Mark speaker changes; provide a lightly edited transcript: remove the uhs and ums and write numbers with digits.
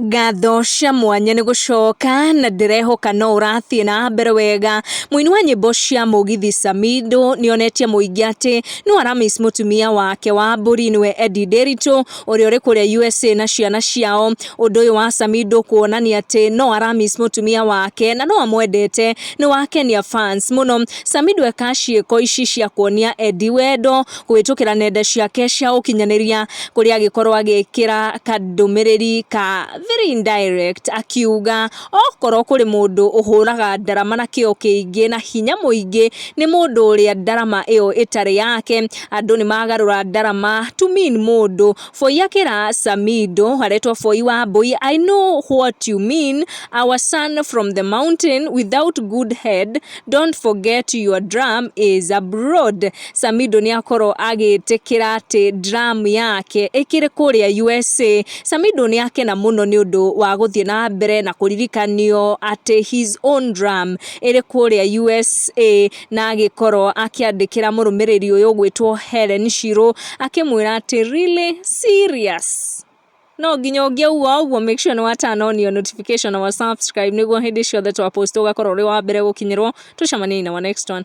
Speaker 1: Ngatho cia mwanya nĩ gũcoka na ndĩrehoka no ũrathiĩ na mbere wega. Mũini wa nyĩmbo cia mũgithi Samido nĩonetie mũingĩ atĩ no aramiss mũtumia wake wa mbũri nĩwe Eddie Nderitu ũrĩa ũrĩ kũrĩa USA na ciana ciao. Ũndũ ũyũ wa Samido kuonania atĩ no aramiss mũtumia wake na no amwendete nĩ wakenia fans mũno. Samido eka ciĩko ici cia kuonia Eddie wendo kũhĩtũkĩra nenda ciake cia ũkinyanĩria kũrĩa agĩkorwo agĩkĩra kandũmĩrĩri ka very indirect akiuga okorwo kũrĩ mũndũ ũhũraga ndarama na kĩo kĩingĩ na hinya mũingĩ nĩ mũndũ ũrĩa ndarama ĩyo ĩtarĩ yake. Andũ nĩ magarũra ndarama to mean mũndũ. Boy akĩra Samido aretwo Boy wa Mbũi, "I know what you mean, our son from the mountain without good head, don't forget your drum is abroad." Samido nĩ akorwo agĩtĩkĩra atĩ drum yake ĩkĩrĩ kũrĩa USA. Samido nĩ akena mũno nĩ ũndũ wa gũthiĩ na mbere na kũririkanio atĩ his own drum ĩrĩ kũrĩa USA, na agĩkorwo akĩandĩkĩra mũrũmĩrĩri ũyũ ũgwĩtwo Helen Shiro akĩmwĩra atĩ, "Really serious?" No nginya ũngĩauga ũguo. Make sure nĩ wa turn on your notification na wa subscribe nĩguo hĩndĩ ciothe twa post ũgakorwo ũrĩ wa mbere gũkinyĩrwo. Tũcemanie in our next one.